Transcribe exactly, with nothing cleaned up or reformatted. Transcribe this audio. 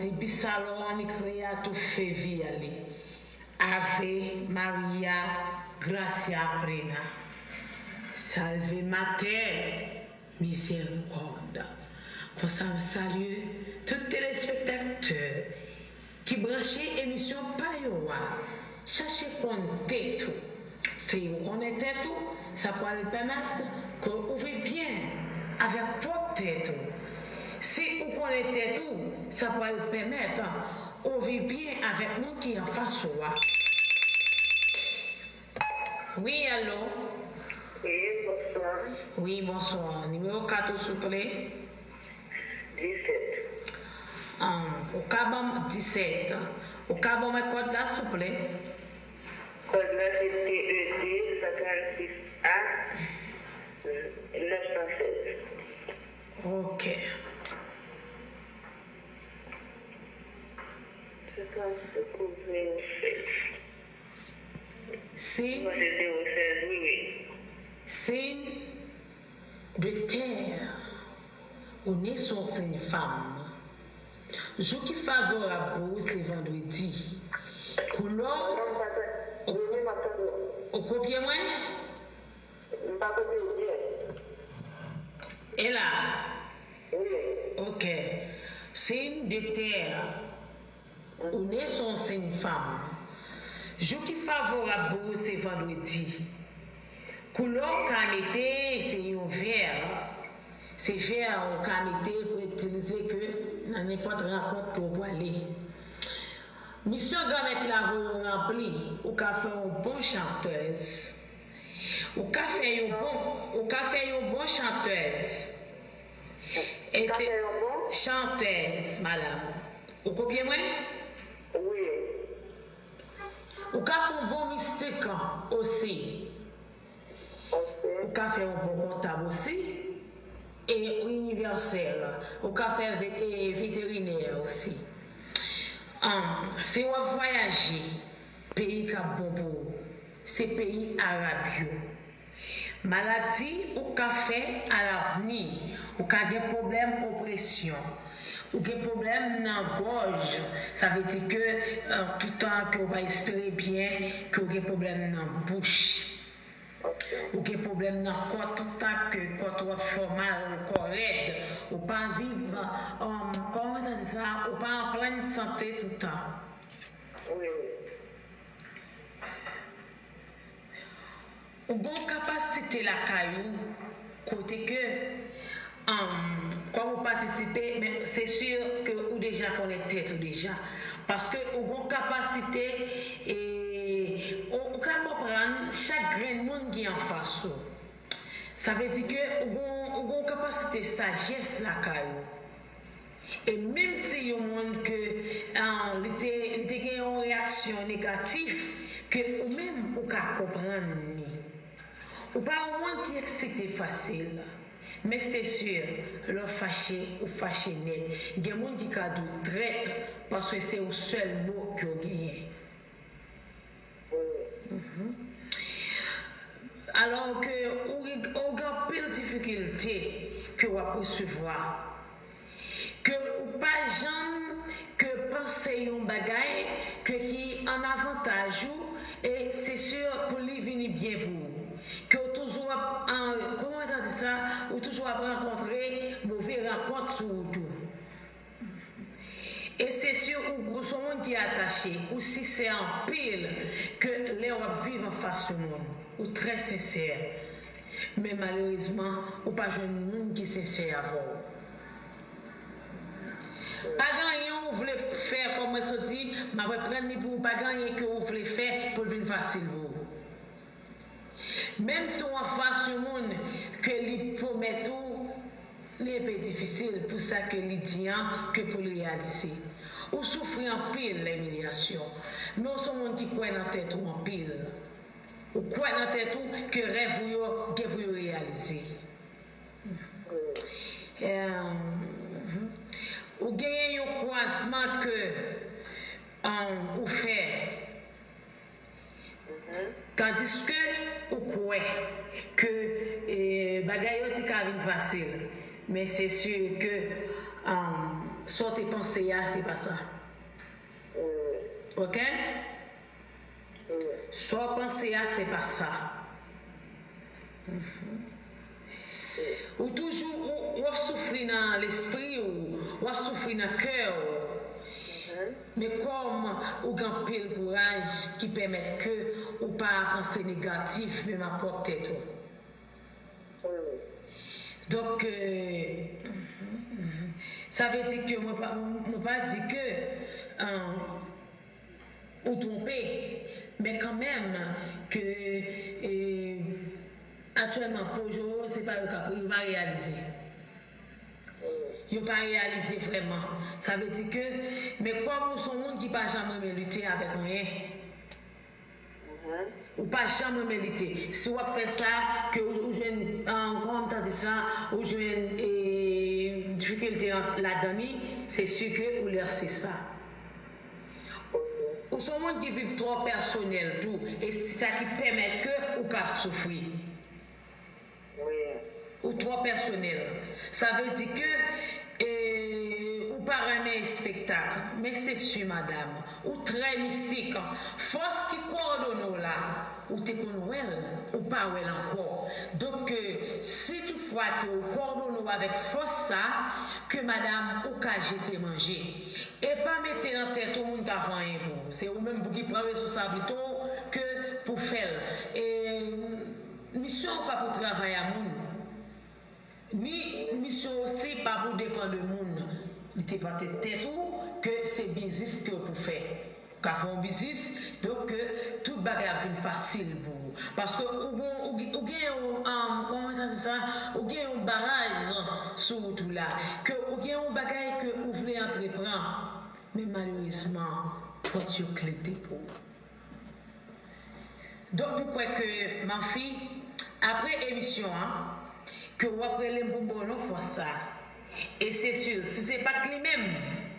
Di Psalm a écrit à tout fevrier. Ave Maria, gratia plena. Salve Mater, misericordia. Konsa m salye tout telespektatè ki branche emisyon pa yo a, Chache konn tèt ou. Si ou konnen tèt ou, sa pral pèmèt ke ou viv byen avèk pwòp tèt ou. Si ou konnen tèt ou, sa pral pèmèt ou viv byen avèk moun ki anfas ou a. Wi, alo? Wi, bonswa. Wi, bonswa. Nimewo kat ou, souple? Disèt. Ahn, ou ka ban m, disèt. Ou ka ban mwen kòd la, souple? Kòd la se T E D san karannsis A nèf san sèz. Ok. San karannsis A nèf san sèz. Signe. Mwen se zewo sèz, wi, wi. Signe de terre. Ou ne se yon signe femme. Jou ki favorab pou ou se vandredi. Koulè w. Mwen pa tande. Ou, wi, wi, m ap tande w. Ou kopye mwen? M pa kopye w byen. E la? Wi. Ok. Signe de terre. Ou ne se yon signe femme. Jou ki favorab pou ou se vandredi. Koulè w ka mete se yon vè. Se vè ou ka mete pou itilize ke nan nenpòt rankont ke w prale. Misyon Granmèt la voye w ranpli, ou ka fè yon bon chantèz. Ou ka fè yon bon, ou ka fè yon bon chantèz. E se chantèz, madam. Ou kopye mwen? Wi. Ou ka fè yon bon mistik osi. Ok. Ou ka fè yon bon kontab osi. E inivèsèl. Ou ka fè ve-, e veterinè osi. Ahn, si w ap vwayaje, peyi k ap bon pou ou, se peyi Arab yo. Maladi ou ka fè alavni, ou ka gen pwoblèm opresyon, ou gen pwoblèm nan gòj, sa vle di ke, eh, toutan ke ou pa respire byen, ke ou gen pwoblèm nan bouch. Ou gen pwoblèm nan kò, toutan ke kò w ap fè w mal, kò rèd, ou pa viv, um, kòman ta di sa, ou pa an plèn sante toutan. Wi, wi. Ou gon kapasite lakay ou, kote ke, um, kòm ou patisipe, men se si ke ou deja konnen tèt ou deja. Paske ou gon kapasite, e, ou, ou ka konprann chak grenn moun ki anfas ou. Sa vle di ke ou gon, ou gon kapasite sajès lakay ou. E menm si yon moun ke, ah, li te, li te gen yon reyaksyon negatif, ke ou menm ou ka konprann li. Ou pa yon moun ki eksite fasil. Men se si, lè w fache, ou fache nèt. Gen moun ki ka di w trèt, paske se yon sèl mo ke w genyen. Mhm. Alò ke ou, ou gen anpil difikilte ke w ap resevwa. Ke ou pa janm ke panse yon bagay ke ki an avantaj ou, e se si pou li vini byen pou ou. Ke ou toujou ap, an, kòman ta di sa? Ou toujou ap rankontre move rankont sou wout ou. E se si ou, ou se yon moun ki atache, ou sensè anpil, ke lè w ap viv anfas yon moun, ou trè sensè. Men malerezman, ou pa jwenn moun ki sensè avè w. Pa gen anyen ou vle fè, kòm mwen sot di, m ap reprann li pou ou, pa gen anyen ke ou vle fè pou l vin fasil pou ou. Menm si w anfas yon moun ke li pwomèt ou, li enpe difisil pou sa ke li di an ke pou l reyalize. Ou soufri anpil imilyasyon, men w se yon moun ki kwè nan tèt ou anpil. Ou kwè nan tèt ou ke rèv ou yo gen pou yo reyalize. Em, ou genyen yon kwazman ke, em, ou fè. Tandiske ou kwè ke, e, bagay yo te ka vin fasil, men se si ke, um, Sa w te panse a, se pa sa. Ok? Sa w panse a, se pa sa. Ou toujou, ou, w ap soufri nan lespri w, w ap soufri nan kè w. Men kòm ou gen anpil kouraj ki pèmèt ke ou pa panse negatif menm a pwòp tèt ou. Donk, euh, sa vle di ke mwen pa, mwen pa di ke, euh, ou twonpe, men kanmenm ke, eh, aktyèlman pwojè w se pa yo k ap, yo pa reyalize. Yo pa reyalize vrèman. Sa vle di ke, men kòm ou se yon moun ki pa janm renmen lite avèk anyen, ou pa janm renmen lite. Si w ap fè sa, ke ou, ou jwenn, ah, kòman m ta di sa, ou jwenn, eh, difikilte an, ladan li, se si ke ou lèse sa. Ou se yon moun ki viv twò pèsonèl tou, e se sa ki pèmèt ke ou ka soufri. Ou twò pèsonèl. Sa vle di ke, eh, ou pa renmen espektak. Men se si, madanm, ou trè mistik. Fòs ki kowòdone w la, ou te konn wè l, ou pa wè l ankò. Donk, eh, si toutfwa ke ou kowòdone w avèk fòs sa, ke madanm, ou ka jete manje. E pa mete nan tèt ou moun ka fè anyen pou ou. Se ou menm pou ki pran resous la pito ke pou fè l. E misyon an pa pou travay a moun. Ni misyon osi pa pou depann de moun. Li te pa tèt tèt ou ke se biznis ke w pou fè. Ou ka fè yon biznis, donk ke tout bagay ap vin fasil pou ou. Paske ou gon, ou gen, ou gen yon, um, kòman sa di sa? Ou gen yon baraj sou wout ou la. Ke ou gen yon bagay ke ou vle antreprann. Men malerezman, pòt yo klete pou ou. Donk, m kwè ke, Mafi, apre emisyon an, ke w ap rele m pou m ba w non fòs sa. E se si, si se pa t li menm,